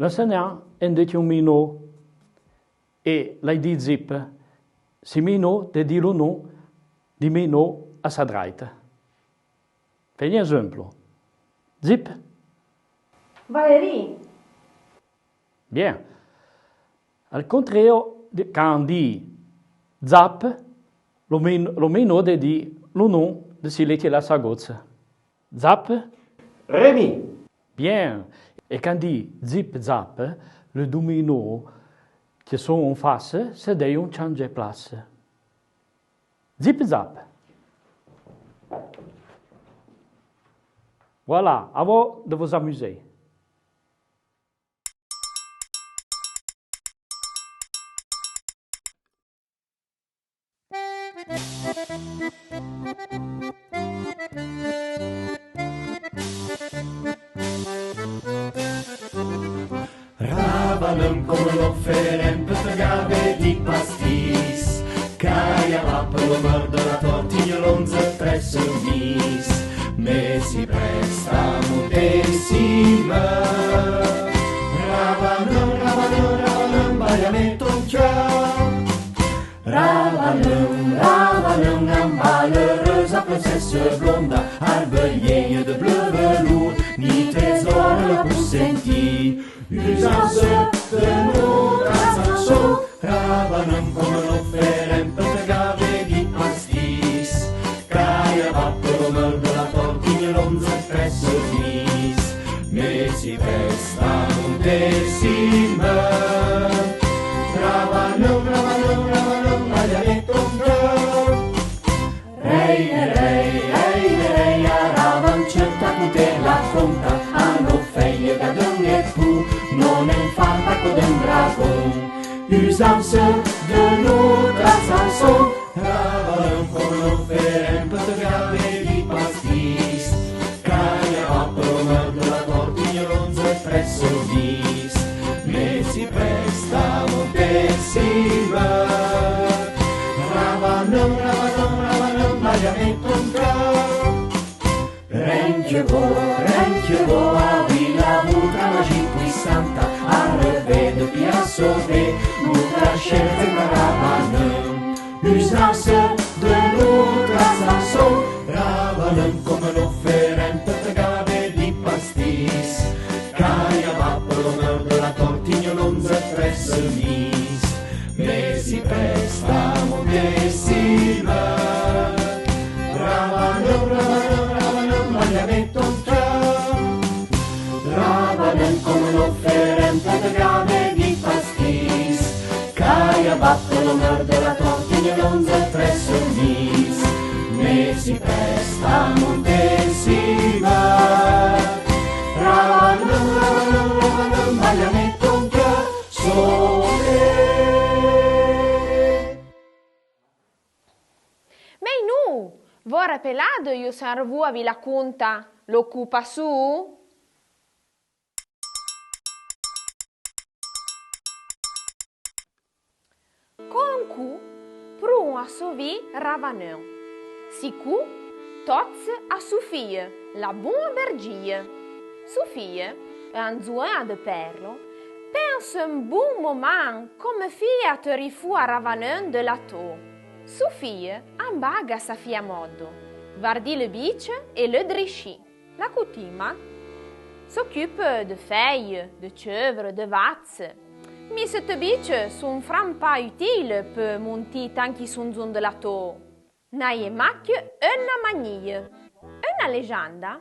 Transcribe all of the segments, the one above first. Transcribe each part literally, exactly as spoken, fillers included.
L'ansegnàn en dètse oun mèinoù é l'à di Zip, si mèinoù dèi di lo non di mèinoù a sa drèita. Fé oun ézemplo. Zip. Valérie. Bien. Al contréo, can di Zap, lo mèinoù dèi di lo non de si lètse la sa gotse. Zap. Rémi. Bien. É can di Zip Zap, le dou mèinoù que son en face se dèyon tsandzé place. Zip Zap. Voilà, à vous de vous amuser. Ravaneun, comme l'on fé un peu de gavé di pastis, caille à bas pour le meurtre de la tortille, l'onze très soumise. Mais si presta montesime. Ravaneun, Ravaneun, Ravaneun, baille à mettre ton cœur. Ravaneun, Ravaneun, a malheureuse princesse blonde, arbelier de bleu velours, ni trésor la pou senti. Usance de notre chanson, Ravaneun, comme l'on fé un peu de gavé di pastis, caille à bas pour le meurtre de la tortille, l'onze très soumise. Mais si presta montesime. Ravaneun, Ravaneun, Ravaneun, baille à mettre ton cœur. Rei, rei, rei, rei, a Ravaneun, ta contà la conta, a no fèille, Gadeun é Pou, non infanta co d'un dragon. Usance de notre chanson, Ravaneun, comme l'on fé un peu de gavé di pastis, caille à bas pour le meurtre de la tortille, l'onze très soumise. Mais si presta montesime. Ravaneun, Ravaneun, Ravaneun, baille à mettre ton cœur. Rinque vo, rinque vo, avouì la bouta magique puissante, a revê de pia sauvé, notre cher Ravaneun. Usance de notre chanson, Ravaneun, comme l'on fé un peu de gavé di pastis, caille à bas pour le meurtre de la tortille, l'onze très soumise. Mais si presta montesime. Ravaneun, Ravaneun, Ravaneun, baille à mettre ton cœur. Ravaneun, comme l'on fé un peu de gavé di pastis, caille à bas pour le meurtre de la tortille, l'onze très soumise. Mais si presta montesime. Ravaneun, Ravaneun, Ravaneun, baille à mettre ton cœur. Sole. Mèinoù, vo rapelade, io sen revù avouì la conta, lo cou passù? Co un cou, prouon a sovì Ravaneun. Sicù, totse a Soufie, la bon-a bergie. Soufie, eun dzoeun de perlo, pense un bon momàn comme fia tirì fou a Ravaneun de la tò. Soufie ambaga sa fia moddo, vardì le bitse é le drissi. La coutima s'occupe de fèille, de tseuvre, de vatse. Mi sette bitse son fran pa utile pe montì tan qu'i son dzon de la tò. N'aie maque eunna magnille. Eunna légenda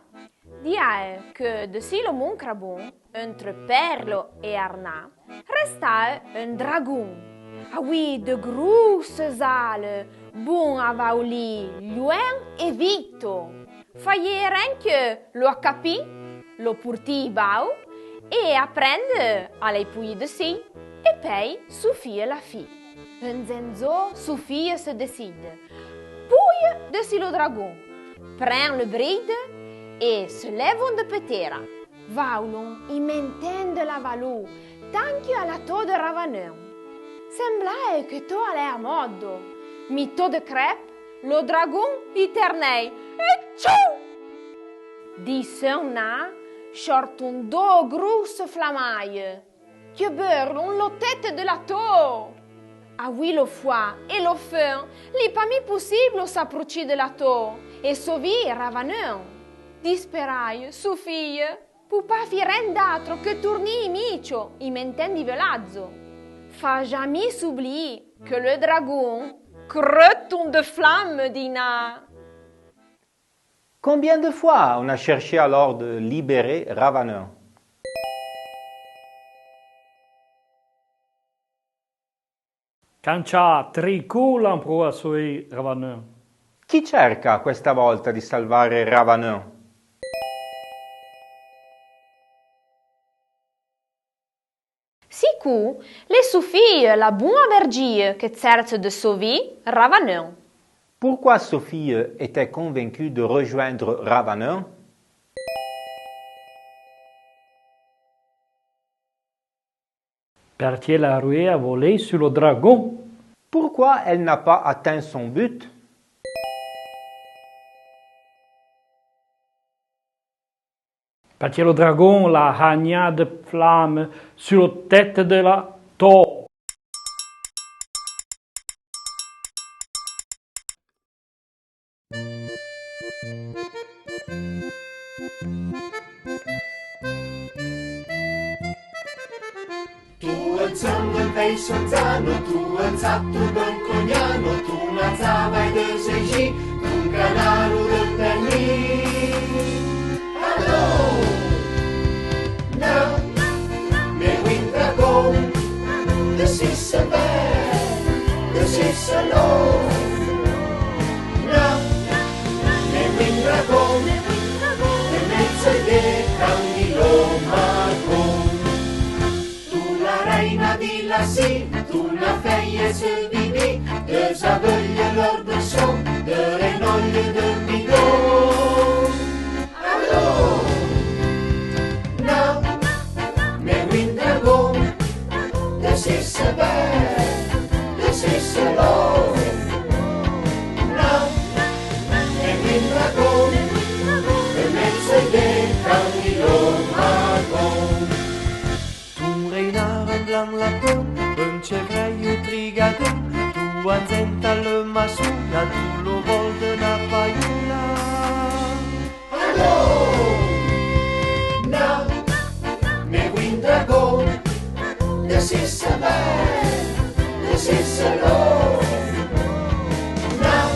diae que de si lo mon Crabon, entre Perlo é Arnà, restae eun dragon. Avouì de grousse ale, bon a vaoulì llouèn é vito. Faie rinque lo acapì, lo portì bau é aprende a lèi pouille de si. É pèi Soufie la fi. Eun dzen dzo, Soufie se décide. Pouille de si lo dragon, pren le bride é se lèvon de pe tera. Vaoulon i mèinten de la valoù, tanque a la tò de Ravaneun. Semblae que tò a l'è a moddo, mi tò de crèp, lo dragon i ternèi, é tchou! Di seun na sorton dou grousse flamaille. Que beurlon lo tête de la tor. Avouì lo foua é lo feun, l'è pa mi possiblo s'aprochì de la tor é sovì Ravaneun. Disperaye, Sophie, pou pa fé ren d'atro que tournì i Micho, i mènten di veladzo. Fa jamì s'oubliì que le dragon creut on de flamme di na. Combien de fois on a cherché alors de libérer Ravaneun ? Can tcha tri cou l'an prouà a sovì Ravaneun. Chi cerca questa volta di salvare Ravaneun? Sicou, l'è Sophie, la bouna vergie, que tsertse de sovì Ravaneun. Pourquoi Sophie était convaincue de rejoindre Ravaneun ? Perqué l'a rué a volé su lo dragon. Pourquoi elle n'a pas atteint son but ? Perqué lo dragon l'a hagnà de flamme su lo tête de la tor. Tu un tsang, un pèis, un tsano, tu un tsat, un cognano, tu na tsava de zejì, tu un canaro de pernì. Alò, na, me vouì un dragon, de sisse bèl, de sisse lon. Na, me vouì un dragon, de mètse de can di lo magon. Tu la reina di la si, tu na fèye se bibi, de zaveille leur de son, de renoille de bidon. Alò, na, me vouì un dragon, de sisse bèl, de sisse lon. Na, me vouì un dragon, de mètse de can di lo magon. Tu un reinard, un blanc lapin, un chevreuil, un trigadon, tu un zenta le massoula, tu lo vol de na payoula. Alò, na, me vouì un dragon, de sisse bèl, de sisse lon. Na,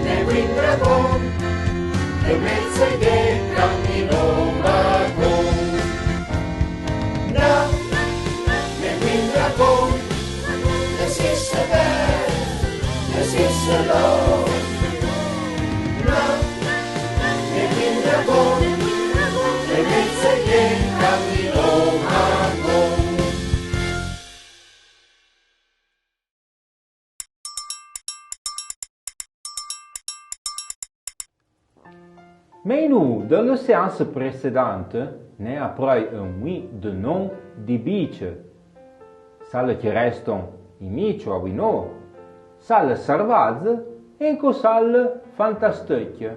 me vouì un dragon, de mètse de can di lo magon. Na, me vouì un dragon, de sisse bèl, de sisse lon. Na, me vouì un dragon, de mètse de can di lo magon. Mèinoù, deun le séance précédente, n'en aprèi eun mouì de non di bitche. Salle que reston i Micho avouì no, salle sarvadze é co salle fantasteuque.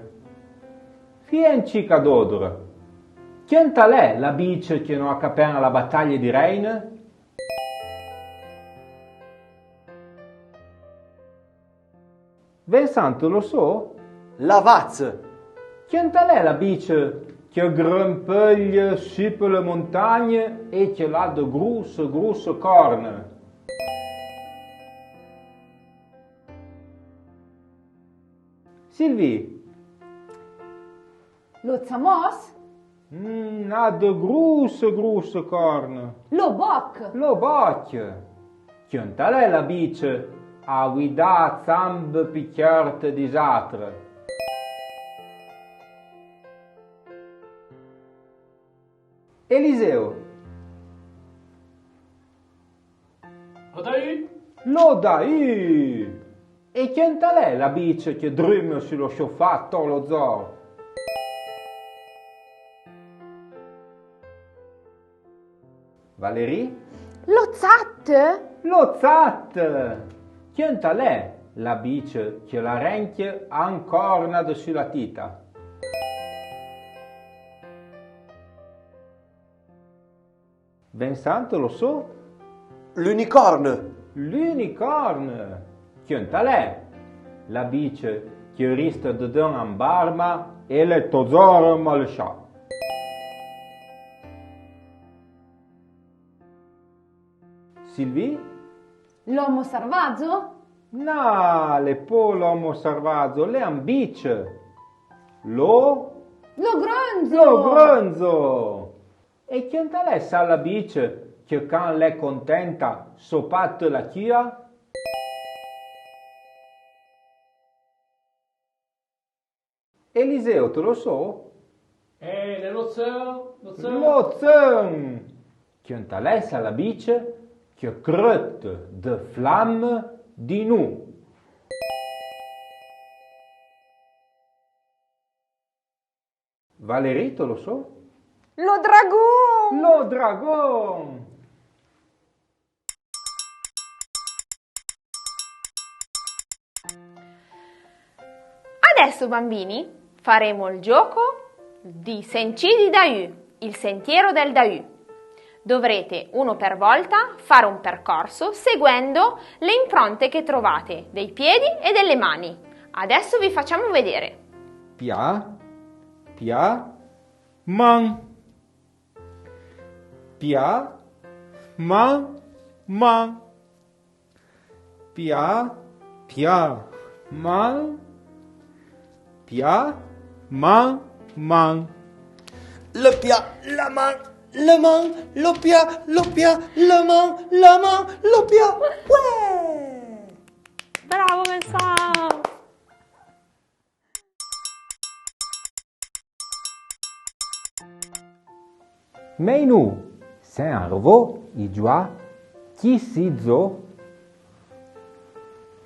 Fièn tchica d'odre. Quenta l'è la bitche que no acapèn a la bataglie di reine? Vincent, lo so? La vatse. Quenta l'è la bitche que grimpeuille su pe le montagne é que l'a de grousse, grousse corne? Sylvie. Lo tsamos? Mm, a de grousse, grousse corne. Lo boc. Lo boc. Quenta l'è la bitche avouì da tsambe pi queurte di z'atre? Eliseo. Lo dahu! Lo dahu! É quenta l'è la bitche que drumme su lo chofà to lo dzor? Valérie? Lo tsat! Lo tsat! Quenta l'è la bitche que l'a renque an corna dessu la tita? Vincent, lo so? L'unicorne. L'unicorne. Queunta l'è la bitche que riste dedeun an barma e l'è todzor malechà? Sylvie? L'ommo sarvadzo? Na, l'è po l'ommo sarvadzo, l'è an bitche. Lo? Lo gronzo! Lo gronzo! E queunta l'è sa la bitche que can l'è contenta so patte la cua? Eliseo, te lo so? Eh, l'è lo tseun, lo tseun. Lo tseun! Queunta l'è sa la bitche que creute de flamme di nou? Valérie, te lo so? Lo dragon! Lo dragon! Adesso, bambini, faremo il gioco di Sentié di Dahu, il sentiero del Dahu. Dovrete, uno per volta, fare un percorso seguendo le impronte che trovate dei piedi e delle mani. Adesso vi facciamo vedere. Pia, pia, man. Pia, man, man. Pia, pia, man. Pia, man, man. Le pia, la man, le man, lo pia, lo pia, le man, la man, lo pia. Ouais! Bravo, Vincent! Mèinoù, sen arvo i djoà Qui si djo.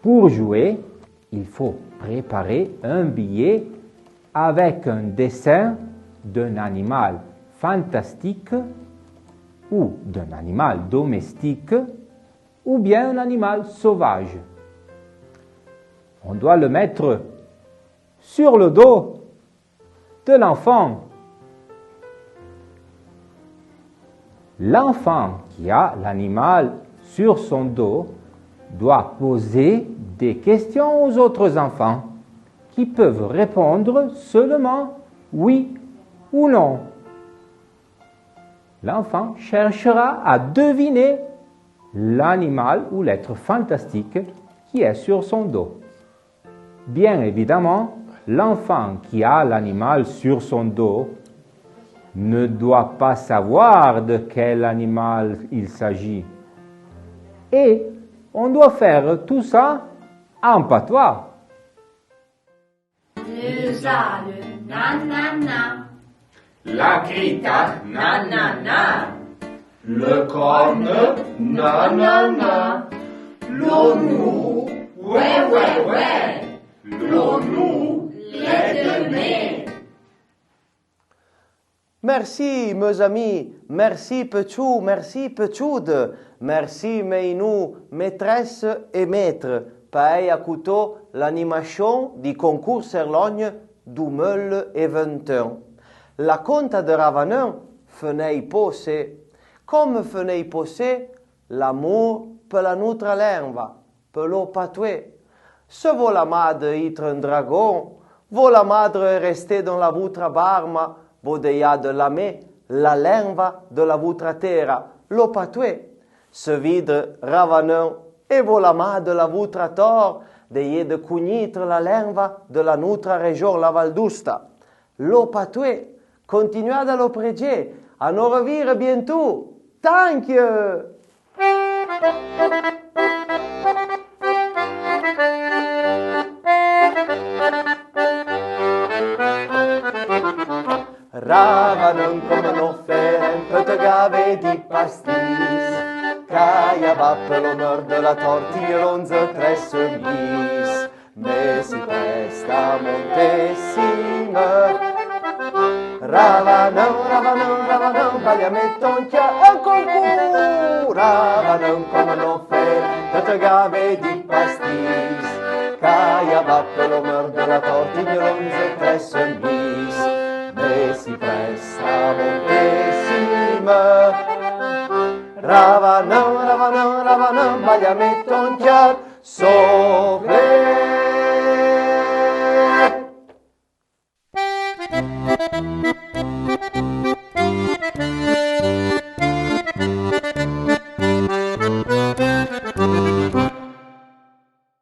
Pour jouer, il faut préparer un billet avec un dessin d'un animal fantastique ou d'un animal domestique ou bien un animal sauvage. On doit le mettre sur le dos de l'enfant. L'enfant qui a l'animal sur son dos doit poser des questions aux autres enfants qui peuvent répondre seulement oui ou non. L'enfant cherchera à deviner l'animal ou l'être fantastique qui est sur son dos. Bien évidemment, l'enfant qui a l'animal sur son dos ne doit pas savoir de quel animal il s'agit. Et on doit faire tout ça en patois. Le zale, na, na, na. La crita, na, na, na. Le corne, na, na, na. Lo nou, ouè, ouè, ouè. Lo nou, l'è de mé. Merci, mes amis, merci, petchoù, merci, petchoude, merci, mèinoù, maîtresse et maître, pe èi acoutó l'animachón di Concours Cerlogne dou meulle é vente é un. La conta de Ravaneun fenèi po sé, comme fenèi po sé l'amour pe la noutra lenva, pe lo patoué. Se vo lamade itre un dragon, vo lamade resté dedeun la voutra barma, vo dèyade lamé la lenva de la voutra tèra, lo patoué. Se vidre Ravaneun é vo lamade la voutra tor, dèyade cougnitre la lenva de la noutra réjón, la Val d'Outa. Lo patoué, continuade a lo prédjé, a no revire bientou. Tanque! Ravaneun comme no fèren, pe te gavé di pastís, caille bas pe lo meur de la Tortigne, l'onze, trèze, misse. Mé si prèste a monté si meur. Ravaneun, Ravaneun, Ravaneun, balya-mé ton tcha, un concours. Ravaneun comme no fèren, pe te gavé di pastís, caille bas pe lo meur de la Tortigne, l'onze, trèze, misse. Mé si prèste a monté si meur. Ravanan, ravanan, ravanan, balla-me ton tchad, sofle.